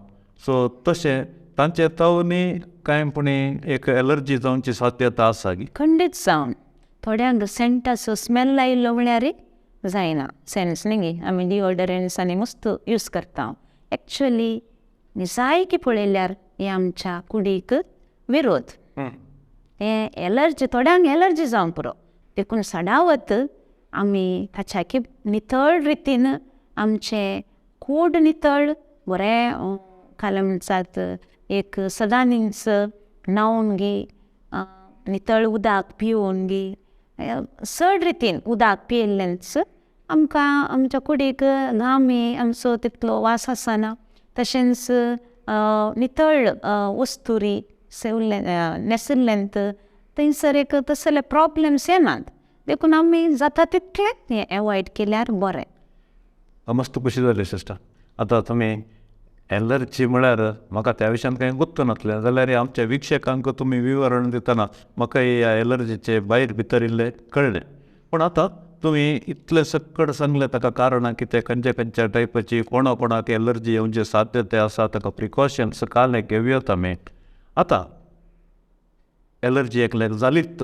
सो तशें तांचे तवनी कांय पुणी एक एलर्जी जावची साध्यता आसा गी? खंडीत जावन थोड्यांक सेंटाचो स्मेल आयलो म्हळ्यार जायना. सेन्स न्ही गी आमी डिओडरंट्स आनी मस्त यूज करता. एक्चुअली जायकी पळयल्यार हें आमच्या कुडीक विरोध. हें एलर्जी थोड्यांक एलर्जी जावंक पुरो. देखून सदांच आमी ताच्या नितळ रितीन आमचें कूड नितळ बरें खालें म्हणटात एक सदांच न्हांवन गी, नितळ उदक पिवन गी, चड रितीन उदक पियेल्ल्यानच आमकां आमच्या कुडीक घामी आमचो तितलो वास आसना. तशेंच नितळ वस्तुरी सेवल्ले न्हेसिल्ल्यान थंयसर एक तसले प्रॉब्लम्स येनात. देखून आमी जाता तितलें हें एवॉयड केल्यार बरें. मस्त खुशी जाली सिस्टर. आतां तुमी एलर्जी म्हळ्यार म्हाका त्या विशयान कांय गुप्त नासलें जाल्यार आमच्या वीक्षकांक तुमी विवरण दितना म्हाका ह्या एलर्जीचे भायर भितर इल्लें कळ्ळें. पूण आतां तुमी इतलें सक्कड सांगलें ताका कारणां कितें, खंयच्या खंयच्या टायपाची कोणा कोणाक एलर्जी येवची साध्यता आसा, ताका प्रिकॉशन्स काले घेवयात आमी. आतां एलर्जी एकल्याक जालीच,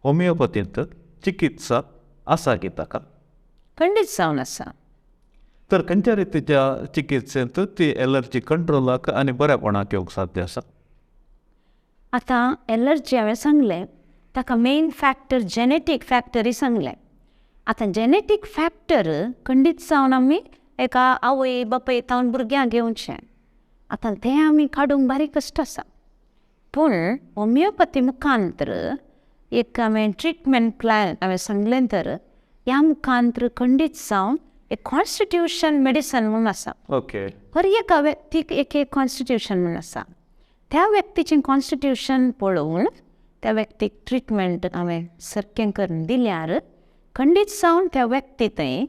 होमियोपथींत चिकित्सा आसा की ताका? खंडीत जावन आसा. तर खंयच्या रितीच्या चिकित्सेंत ती एलर्जी कंट्रोलाक आनी बऱ्यापणाक येवंक साध्य आसा? आतां एलर्जी हांवें सांगलें ताका मेन फॅक्टर जेनेटीक फॅक्टरी सांगलें. आतां जेनेटीक फॅक्टर खंडीत जावन आमी एका आवय बापाय तावन भुरग्यांक घेवचें. आतां तें आमी काडूंक बारीक कश्ट आसा. पूण होमियोपथी मुखांतर एक हांवें ट्रिटमेंट प्लॅन हांवें सांगलें तर ह्या मुखांतर खंडीत जावन एक कॉन्स्टिट्यूशन मेडिसन म्हणून आसा. ओके. हर एका व्यक्तीक एक एक कॉन्स्टिट्यूशन म्हणून आसा. त्या व्यक्तीचें कॉन्स्टिट्यूशन पळोवन त्या व्यक्तीक ट्रिटमेंट हांवें सारकें करून दिल्यार खंडीत जावन त्या व्यक्ती थंय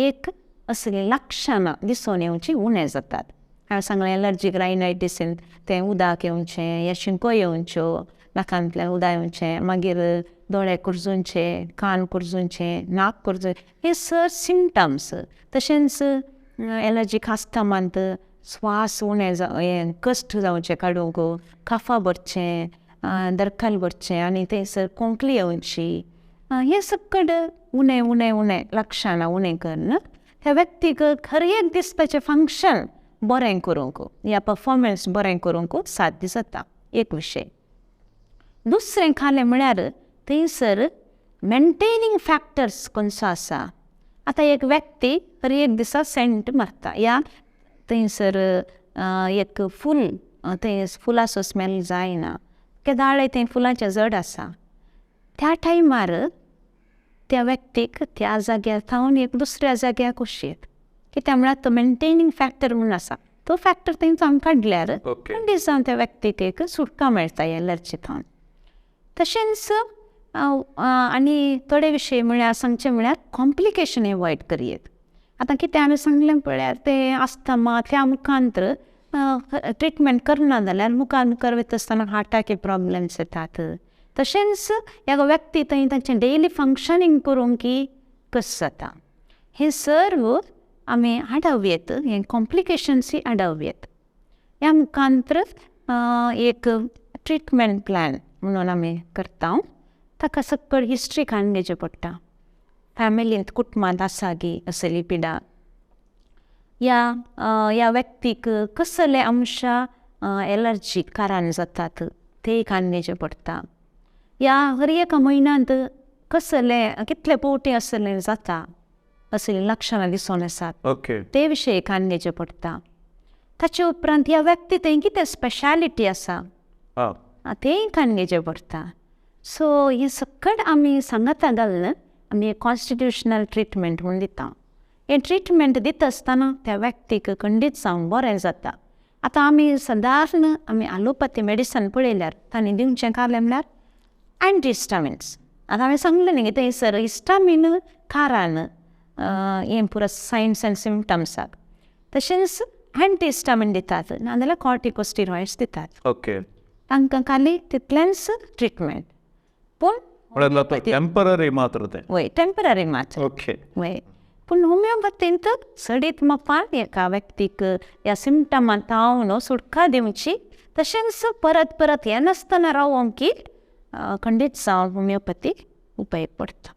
एक असलीं लक्षणां दिसून येवचीं उणें जातात. हांवें सांगलें एलर्जीक रायनायटीसीन तें उदक येवचें या शिंको येवच्यो, नाकांतल्यान उदक येवचें, मागीर दोळे कुरजुनचे, कान कुरजुनचे, नाक कुरजून, हे सर सिमटम्स. तशेंच एलर्जीक आस्थमांत श्वास उणें हें कश्ट जावचें काडूंक, काफा भरचें, दरखल भरचें आनी थंयसर खोंकली येवची, हें सकड उणें उणें उणें लक्षणां उणें करून त्या व्यक्तीक हर एक दीस ताचें फंक्शन बरें करूंक या परफॉर्मन्स बरें करूंक साध्य जाता. एक विशय. दुसरें खालें म्हळ्यार थंयसर मेंटेनींग फॅक्टर्स खंयचो आसा. आतां एक व्यक्ती हर एक दिसा सेंट मारता या थंयसर एक फूल थंय फुलाचो स्मेल जायना, केदाळे थंय फुलांचें जड आसा, त्या टायमार त्या व्यक्तीक त्या जाग्यार थावन एक दुसऱ्या जाग्यार वचयेत. कित्याक म्हळ्यार तो मेंटेनींग फॅक्टर म्हणून आसा, तो फॅक्टर थंयचो आमी काडल्यार खंडीत जावन त्या व्यक्तीक एक सुटका मेळटा एलर्जी थावन. तशेंच आनी थोडे विशय म्हळ्यार सांगचें म्हळ्यार कॉम्प्लिकेशन एवॉयड करयेत. आतां कितें हांवें सांगलें पळयार तें आस्थमा त्या मुखांत ट्रिटमेंट करना जाल्यार मुखार मुखार वयता आसतना हार्टाचे प्रॉब्लम्स येतात. तशेंच ह्या व्यक्ती थंय तांचें डेली फंक्शनींग करूंक की कस जाता. हें सर्व आमी आडावयेत, हें कॉम्प्लिकेशन्सूय आडावयेत. ह्या मुखांत एक ट्रिटमेंट प्लॅन म्हणून आमी करता. ताका सकळ हिस्ट्री काडून घेवचें पडटा. फॅमिलींत कुटुंबांत आसा गी असली पिडा, या ह्या व्यक्तीक कसले अंशा एलर्जी कारण जातात तेय काडून घेवचें पडटा. या हर एका म्हयन्यांत कसले कितले फावटी असलें जाता असलीं लक्षणां दिसून आसात ते विशय काडून घेवचें पडटा. ताचे उपरांत ह्या व्यक्ती थंय कितें स्पेशालिटी आसा तेंय काडून घेवचें पडटा. सो हें सकट आमी सांगाता घालून आमी कॉन्स्टिट्युशनल ट्रिटमेंट म्हूण दिता. हें ट्रिटमेंट दिता आसतना त्या व्यक्तीक खंडीत जावन बरें जाता. आतां आमी सदारण आमी आलोपथी मेडिसन पळयल्यार तांणी दिवचें कालें म्हळ्यार अँटीहिस्टामिन्स. आतां हांवें सांगलें न्ही थंयसर हिस्टामीन कारण हें पुरो सायन्स एंड सिमटम्साक. तशेंच अँटीहिस्टामीन दितात नाजाल्यार कॉर्टिकोस्टिरॉयड्स दितात. ओके. तांकां खाली तितलेंच ट्रिटमेंट. पूण टेंपररी मात्र तें. वय, टेंपररी मात्र. ओके. वय. पूण होमियोपॅथींत चडीत मापान एका व्यक्तीक ह्या सिमटमां थावन सुटका दिवची, तशेंच परत परत येनासतना रावोंक की खंडीत जावन होमियोपॅथी उपयोग पडटा.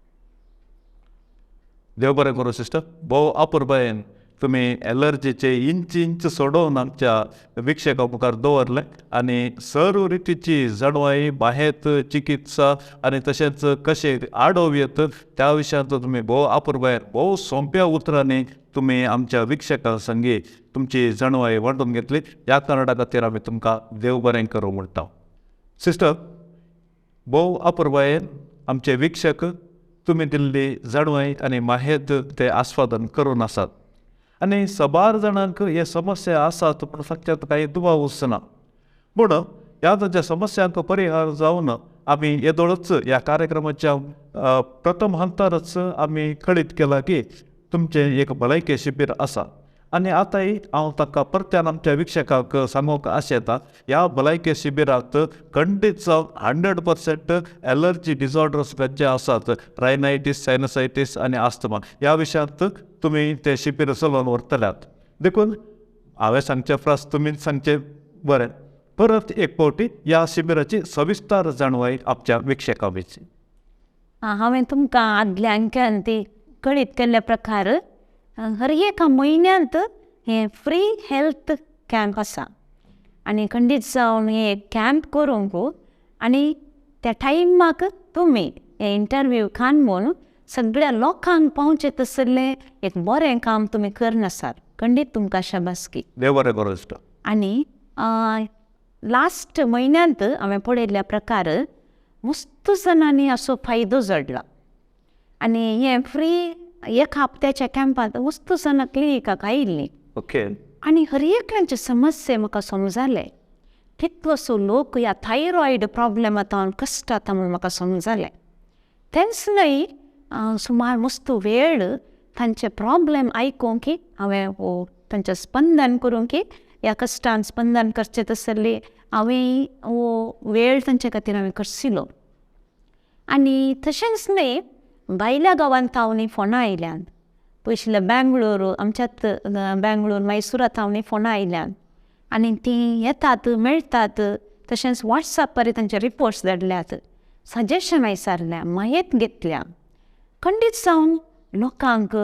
देव बरें करूं सिस्टर. भोव अपुरबायेन तुमी एलर्जीचे इंच इंच सोडोवन आमच्या विक्षेका मुखार दवरलें आनी सर्व रितीची जाणवाय, बाहेत चिकित्सा आनी तशेंच कशें आडोव येत त्या विशयांत तुमी भोव अपुरबायेन भोव सोंप्या उतरांनी तुमी आमच्या विक्षकां संगी तुमची जाणवाय वांटून घेतली. ह्या कारणा खातीर आमी तुमकां देव बरें करूं म्हणटा. सिस्टर, भोव अपुरबायेन आमचे विक्षक तुमी दिल्ली जाणवाय आनी माहेत ते आस्वादन करून आसात आनी सबार जाणांक हे समस्या आसात म्हूण सांगच्यात कांय दुबाव वचना. पूण ह्या तांच्या समस्यांक परिहार जावन आमी येदोळच ह्या कार्यक्रमाच्या प्रथम हंतारच आमी कळीत केलां की तुमचें एक भलायकी शिबीर आसा आनी आतांय हांव तांकां परत्यान आमच्या विक्षकांक सांगूंक आशेता ह्या भलायकी शिबिरांत खंडीत जावन 100% एलर्जी डिसऑर्डर्स जे आसात, रायनायटीस, सायनसायटीस आनी आस्थमा ह्या विशयांत तुमी तें शिबीर चलोवन व्हरतल्यात. देखून हांवें सांगचें परस तुमीच सांगचें बरें. परत एक फावटी ह्या शिबिराची सविस्तर जाणवाय आमच्या विक्षकां विशीं. हांवें तुमकां आदल्या अंक्यान ती कळीत केल्ल्या प्रकार हर एका म्हयन्यांत हें फ्री हेल्थ कॅम्प आसा आनी खंडीत जावन हे कॅम्प करूंक आनी त्या टायमाक तुमी हे इंटरव्यू खान म्हूण सगळ्या लोकांक पावचें तसलें एक बरें काम तुमी करनासात. खंडीत तुमकां शाबासकी. देव बरें करूं. आनी लास्ट म्हयन्यांत हांवें पळयल्ल्या प्रकार मस्त जाणांनी असो फायदो जोडला आनी हें फ्री एका हप्त्याच्या कॅम्पांत मस्त जाणां क्लिनिकाक आयिल्लीं. ओके. आनी हर एकल्यांचे समस्ये म्हाका समजाले. कितलोसो लोक ह्या थायरॉयड प्रॉब्लेमांत कश्टाता म्हूण म्हाका समजालें. तेंच न्हय, सुमार मस्त वेळ तांचे प्रॉब्लेम आयकूंक हांवें हो तांचें स्पंदन करूंक, ह्या कश्टान स्पंदन करचें तसली हांवें हो वेळ तांचे खातीर हांवें खर्चिलो. आनी तशेंच न्हय, भायल्या गांवांत थावन फोनां आयल्यान, पयशिल्ल्या बेंगळूर, आमच्यात बेंगळूर मैसुरा थावन फोनां आयल्यान आनी तीं येतात मेळटात. तशेंच वॉट्सॅपार तांचे रिपोर्ट्स धाडल्यात, सजेशन विचारल्या, म्हायत घेतल्या. खंडीत जावन लोकांक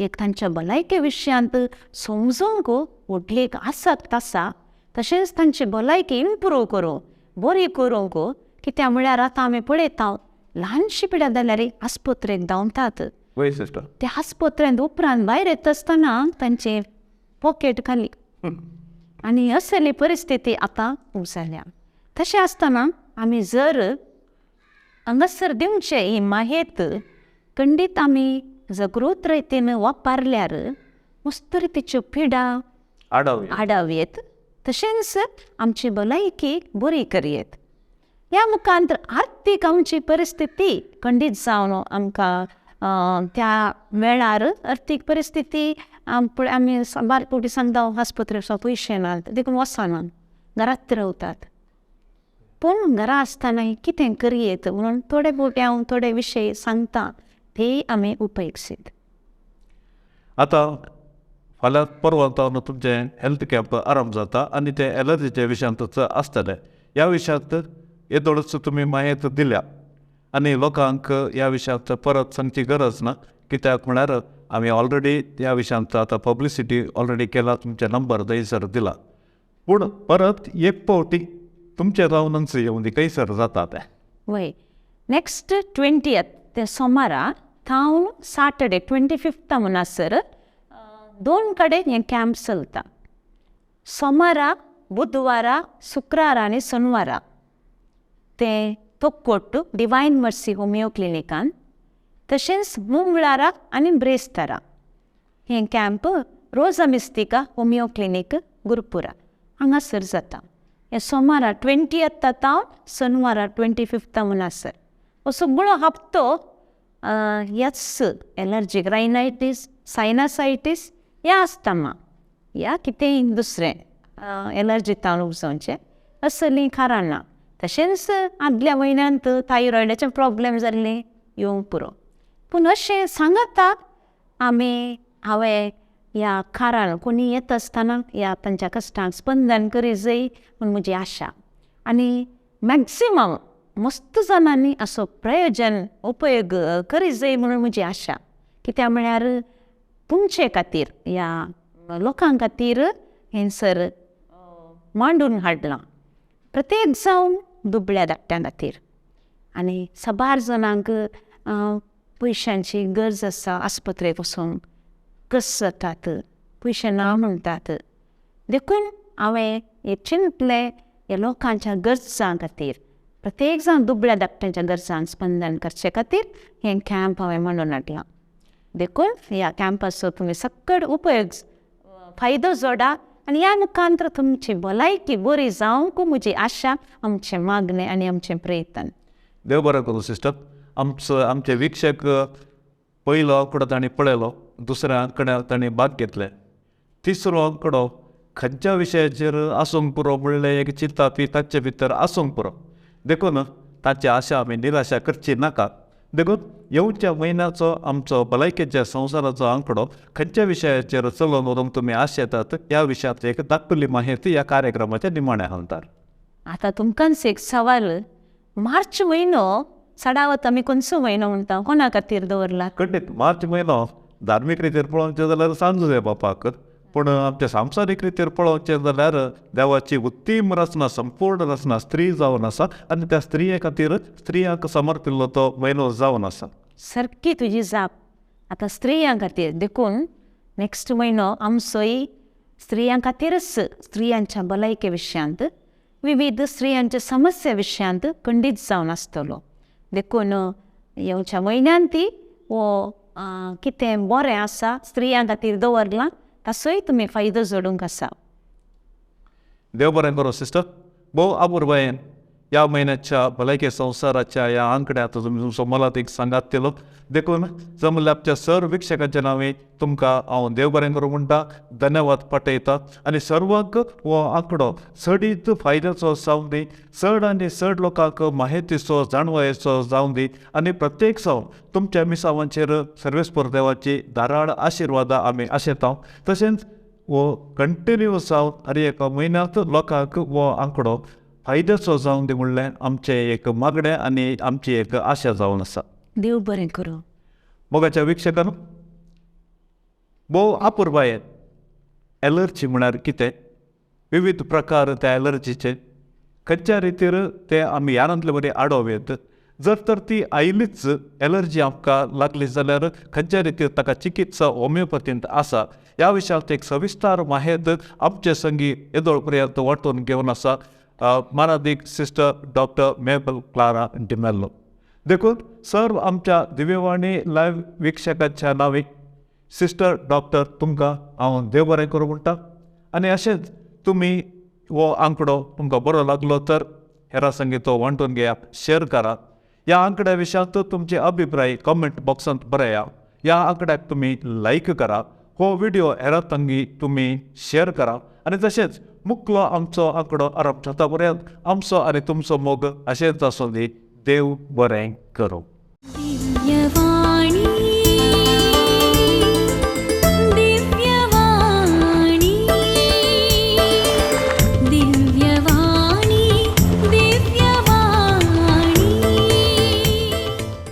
एक तांच्या भलायके विशयांत समजूंक व्हडली एक आसक्त आसा. तशेंच तांची भलायकी इम्प्रूव करूंक, बरी करूंक, कित्याक म्हळ्यार आतां आमी पळयता ल्हानशी पिड्या जाल्यार आस्पत्रेक धांवतात. त्या आस्पत्रेंत उपरांत भायर येता आसतना तांचे पॉकेट खाली. आनी असली परिस्थिती आतां जाल्या. तशें आसतना आमी जर हांगासर दिवचे ही माहेत खंडीत आमी जागृत रितीन वापरल्यार मस्त रितीच्यो पिडा आडावयेत, तशेंच आमची भलायकी बरी करयेत. ह्या मुखांत आर्थीक आमची परिस्थिती खंडीत जावन आमकां त्या वेळार अर्थीक परिस्थिती आमी साबार फावटी सांगता आस्पत्रेक पयशे नात देखून वचनात, घरांत रावतात. पूण घरा आसतना कितें करयेत म्हणून थोडे फावटी हांव थोडे विशय सांगता, ते आमी उपयोगशीत. आतां फाल्यां परवां तावन तुमचें हेल्थ कॅम्प आरंभ जाता आनी तें एलर्जीच्या विशयांतच आसतलें. ह्या विशयांत येदोळच तुमी म्हायती दिल्या आनी लोकांक ह्या विशयांत परत सांगची गरज ना, कित्याक म्हळ्यार आमी ऑलरेडी ह्या विशयांत आतां पब्लिसिटी ऑलरेडी केला, तुमचे नंबर थंयसर दिला. पूण परत एक फावटी तुमचें रावनच येवन खंयसर जाता तें. वय, नॅक्स्ट 20th ते सोमारा थावन सॅटर्डे 25th म्हणसर 2 कडेन हें कॅम्प चलता. सोमारा, बुधवारा, शुक्रारा आनी शनवारा तें तोक्कोट्टू डिवायन मर्सी होमियो क्लिनिकान, तशेंच मंगळारा आनी ब्रेस्तारा हें camp Rosa Mystica homeo clinic Gurupura हांगासर जाता. हें सोमारा 20th थावन शनवारा 25th म्हणसर हो सगळो हप्तो ह्याच एलर्जीक रायनायटीस, सायनासायटीस या आस्थमा या कितेंय दुसरें एलर्जी तावन उपजावचें असलीं कारणां. तशेंच आदल्या म्हयन्यांत थायरॉयडाचे प्रॉब्लेम जाल्ले येवंक पुरो. पूण अशें सांगता आमी हांवें ह्या कारण कोणी येता आसतना ह्या तांच्या कश्टांक स्पंदन करी जाय म्हूण म्हजी आशा. आनी मॅक्सिमम मस्त जाणांनी असो प्रयोजन उपयोग करी जाय म्हणून म्हजी आशा. कित्याक म्हळ्यार तुमचे खातीर ह्या लोकां खातीर हें सर मांडून हाडलां, प्रत्येक जावन दुबळ्या धाकट्यां खातीर. आनी साबार जाणांक पयशांची गरज आसा, आस्पत्रेक वचूंक कस जातात, पयशे ना म्हणटात. देखून हांवें हें चिंतलें ह्या लोकांच्या गरजां खातीर, प्रत्येक जाण दुबळ्या धाकट्यांच्या गरजांक स्पंदन करचे खातीर हें कॅम्प हांवें मांडून हाडलां. देखून ह्या कॅम्पाचो तुमी सक्कड उपयोग फायदो जोडा आनी ह्या मुखांत तुमची भलायकी बरी जावंक म्हजी आशा, आमचें मागणें आनी आमचें प्रयत्न. देव बरें करूं सिस्टर. आमचो आमचे वीक्षक पयलो आंकडो तांणी पळयलो, दुसऱ्या आंकड्यार तांणी भाग घेतले, तिसरो आंकडो खंयच्या विशयाचेर आसूंक पुरो म्हणलें एक चिंतापी ताचे भितर आसूंक पुरो. देखून ताची आशा आमी निराशा करची नाका. देखून येवच्या म्हयन्याचो आमचो भलायकेच्या संवसाराचो आंकडो खंयच्या विशयाचेर चलोवन व्हरूंक तुमी आशेतात ह्या विशयांत एक धाकटुली माहिती ह्या कार्यक्रमाच्या निमाण्या हंतार. आतां तुमकांच एक सवाल, मार्च म्हयनो चडावत आमी खंयचो म्हयनो म्हणटा, कोणा खातीर दवरला? खंडीत मार्च म्हयनो धार्मीक रितीर पळोवचें जाल्यार सांजुजे बापाक, पूण आमच्या सांसारीक रितीर पळोवचें जाल्यार देवाची उत्तीम रचना, संपूर्ण रचना स्त्री जावन आसा आनी त्या स्त्रिये खातीर स्त्रियांक समर्पिल्लो तो म्हयनो जावन आसा. सारकी तुजी जाप. आतां स्त्रियां खातीर देखून नेक्स्ट म्हयनो आमचोय स्त्रियां खातीरच, स्त्रियांच्या भलायके विशयांत, विविध स्त्रियांच्या समस्या विशयांत खंडीत जावन आसतलो. देखून येवच्या म्हयन्यांत ती हो कितें बरें आसा स्त्रियां खातीर दवरलां ताचोय तुमी फायदो जोडूंक आसा. देव बरें करूं सिस्टर. भोव आबुरबायेन ह्या म्हयन्याच्या भलायकी संवसाराच्या ह्या आंकड्यांत तुमी तुमचो मोलादीक सांगात दिलो देखून जमल्यापच्या सर्व वीक्षकांच्या नांवे तुमकां हांव देव बरें करूं म्हणटा, धन्यवाद पाठयता आनी सर्वांक हो आंकडो चडीत फायद्याचो जावं दी, चड आनी चड लोकांक माहितीचो जाणवायेचो जावं दी आनी प्रत्येक जावन तुमच्या मिसावांचेर सर्वेस्पर देवाची धाराळ आशिर्वादां आमी आशेता. तशेंच हो कंटिन्यू जावन हर एका म्हयन्यांत लोकांक हो आंकडो फायद्याचो जावन दी म्हणलें आमचें एक मागणें आनी आमची एक आशा जावन आसा. देव बरें करूं. मोगाच्या वीक्षकांनो, भोव आपुरबायेन एलर्जी म्हळ्यार कितें, विविध प्रकार त्या एलर्जीचे, खंयच्या रितीर ते आमी ह्यानांतले बरी आडोव येत, जर तर ती आयलीच एलर्जी आमकां लागली जाल्यार खंयच्या रितीर ताका चिकित्सा होमियोपथींत आसा ह्या विशयांत एक सविस्तर माहेत आमचे संगी येदोळ पर्यंत वांटून घेवन आसा मानादीक सिस्टर डॉक्टर मेबल क्लारा डिमेल्लो. देखून सर्व आमच्या दिव्यवाणी लायव्ह वीक्षकांच्या नांवे सिस्टर डॉक्टर तुमकां हांव देव बरें करूं म्हणटा आनी अशेंच तुमी हो आंकडो तुमकां बरो लागलो तर हेरां संगी तो वांटून घेयात, शेअर करात. ह्या आंकड्या विशयांत तुमचे अभिप्राय कॉमेंट बॉक्सांत बरया. ह्या आंकड्याक तुमी लायक करा, हो व्हिडिओ हेरां संगी तुमी शेअर करा आनी तशेंच मुकलो आमचो आंकडो आरंभ जाता पर्यंत आमचो आनी तुमचो मोग अशेंच आसूं दी. देव बरें करूं. दिव्यवाणी.